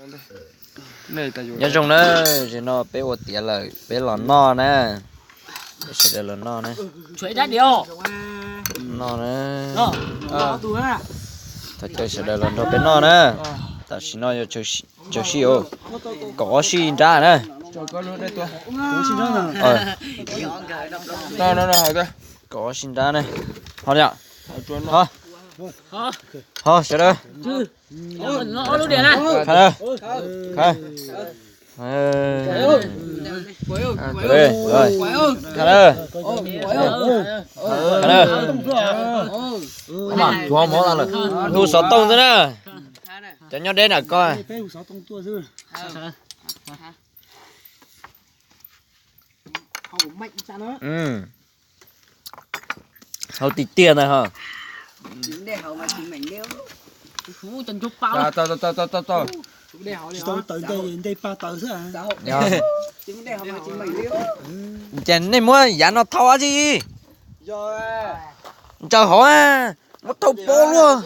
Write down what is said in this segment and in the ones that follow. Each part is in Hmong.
Nyob zoo na, zaum no peb ua tiav lawm, peb los noj na. Peb sawv daws los noj na. Noj na. Thov caw sawv daws los nrog peb noj na. Tam sim no yog chaw sij os, kaum ob sij nrab na. Kaum ob sij nrab na. Ho, ho sawv daws. Hu xov tooj xwb na. Cov nyob deb nram ko. Hau tiag tiag ntag ho. Ces nej muab yav no thau dab tsi? Ntsaws hauv, muab thau pob luaj.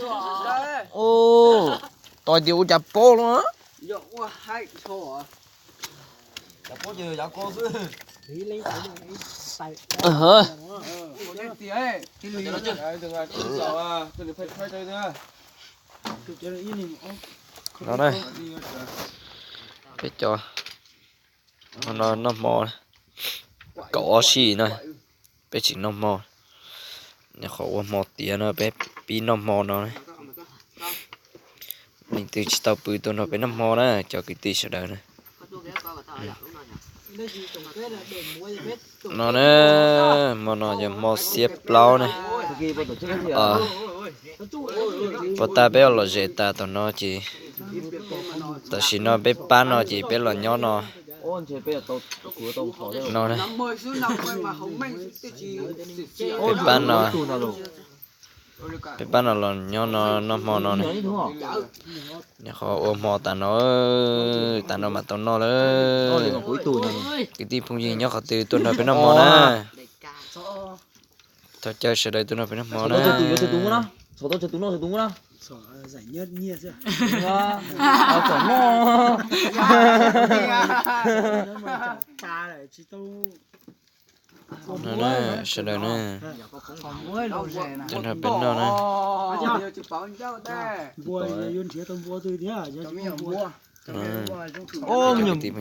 Tos tias ua cas pob luaj. No na, peb cov no noj hmo kaum ob sij no, peb tsis noj hmo. Nyuam qhuav ua hmo tiav no peb pib noj hmo no. Leej twg tsis tau pw tuaj nrog peb noj hmo na cov kwv tij sawv daws na. No na, hmo no yog hmo xiab plaub na. Puas tas peb los zes tas tom no ces tam sim no peb pab no ces peb los nyob no. No, peb pab no, peb pab no los nyob no noj hmo no na. Nyuam qhuav ua hmo tas no, tas no mam tau noj lawm. Kwv tij phooj ywg nyob qhov twg tuaj nrog peb noj hmo na. Thov caw sawv daws tuaj nrog peb noj hmo na. Sawv daws na, tuaj nrog peb noj na.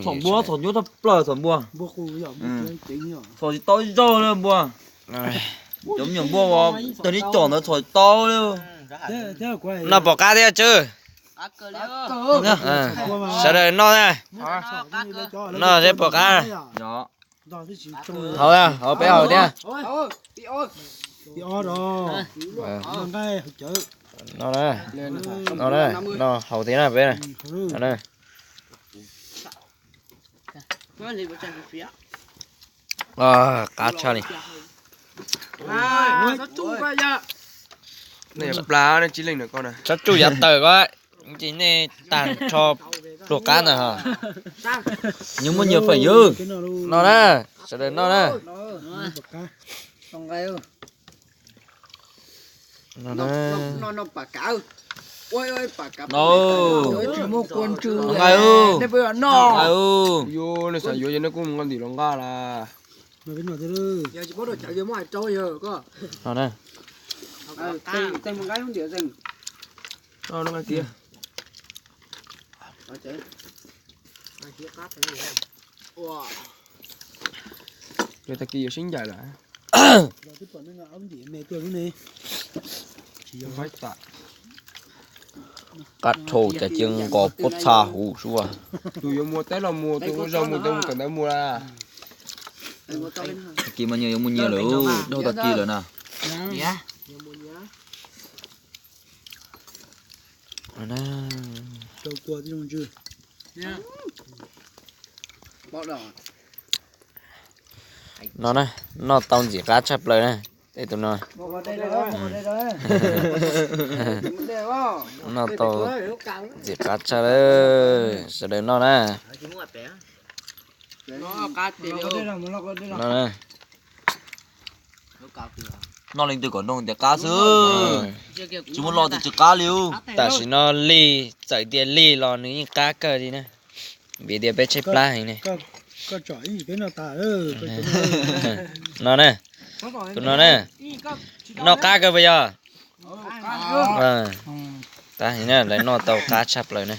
Txhom npua, txhom nyuaj tag plaws txhom npua. Txhom tsis tau zaug li npua. Cov me nyuam npua uas tag neb com ntawd txhom tsis tau li. Noj pom qab thiab Tswb? Sawv daws noj na. Noj thiab pom qab. Haus, haus peb haus thiab. No, no, no, haus thiab na peb. Qab tshaj li. Tsob tsuj yav tawm ko, ces nej tag nrho pluas qab ntawd. Nws muaj nyias feem yws. No na, sawv daws noj na. Nqaij, nqaij, nej xav yuav ces nej kuj mus nqa ntim los nqa las. Tag kis yuav sib ncaim lawm. Qab dhau cas cia nqos pob txha huv sua. Tus yuav mus teb los mus, tus ua zog mus, tus mus kawm ntawv mus las. Tag kis mas nyias yuav mus nyias lawm, dhau tag kis lawm na. No na, noj tau ntxim qab tshaj plaws na, tej tus no. Noj tau ntxim qab tshaj lawm, sawv daws noj na. No na. Noj leej twg kom nrog tias qab xwb, tsis muaj lo tias tsis qab li. Tam sim no lig txawm tias lig los nws yeej qab kawg li na, vim tias peb tshaib plab heev ne. No na, tus no na, noj qab kawg puas yog? Qab heev na, lawv noj tau qab tshaj plaws na.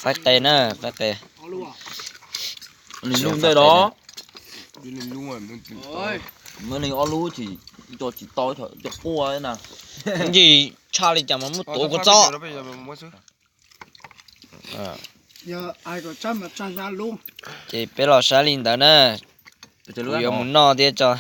Qaib qe na, qaib qe. Ntawm no muaj ob lub, tsis tau, quaj na. Ntsis tshaj li cas mas muab tuav kua txob. Ces peb los saib li ntawd na, kuv yuav mus noj thiab tso.